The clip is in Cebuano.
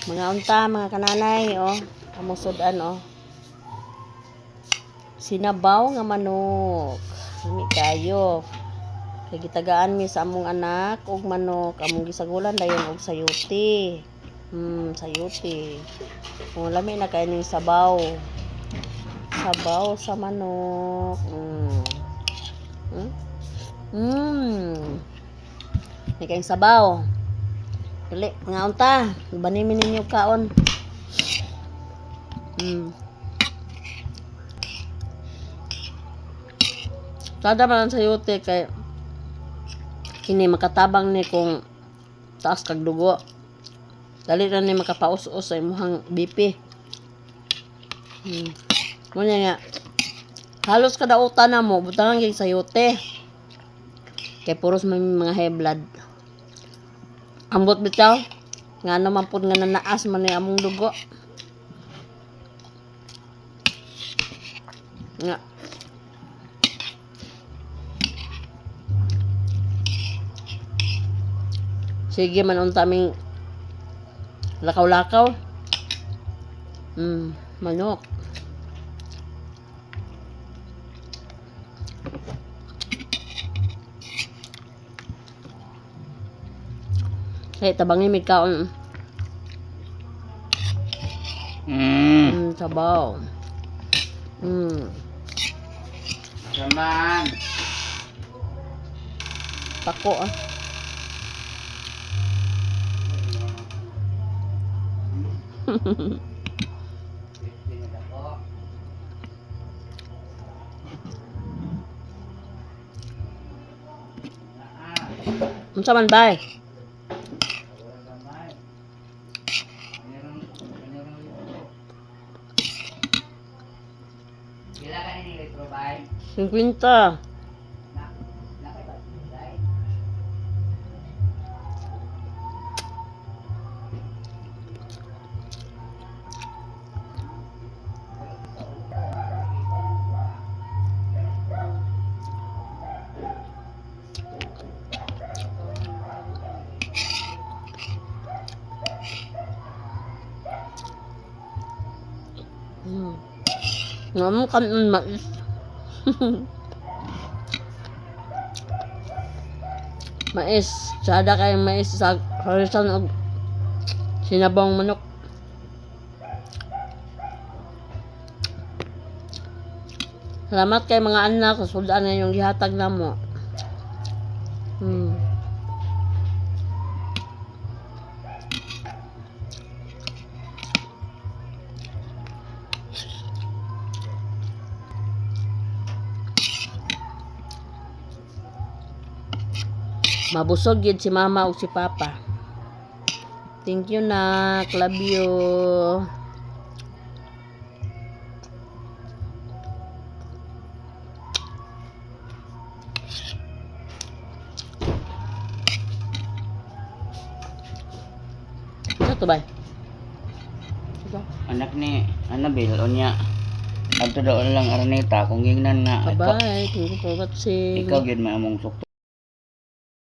Mga unta, mga kananay, oh. Among sudan, oh. Sinabaw nga manok. Lami kayo. Kay gitagaan mi sa among anak og manok, among gisagulan dayon og sayuti. Sayuti. Oh, lami na kay ning sabaw. Sabaw sa manok. May kayong sabaw. Dali, mga unta. Banimin ninyo kaon. Sada man ang sayote kay kini makatabang ni kung taas kag dugo. Dali na ni makapaus-us sa imong BP. Muna nga halos kada uta na mo butangan gyud sayote. Kay puros man may mga high blood. Ambot bitaw. Nga naman pud nga nanaas man ni among dugo. Nga. Sige man unta ming lakaw-lakaw. Manok. Hey, tabangin mi kaon. Sabaw. Saman. Pako ah. Unsa man bay? Pila ka ni litro bay? 50. Na, na kay ba? Bay? Ngam kan mais. Mais. Sada kay mais sa harisan og sinabong manok. Salamat kay mga anak sa sudan nga inyong gihatag namo. Mabusog yun si mama o si papa. Thank you nak. Love you. Ano to ba? Ito. Anak ni Annabel unya. Adto daw lang Araneta kung gingnan nga ikaw, Bye-bye. Thank you for watching. ikaw gyud may among sukto.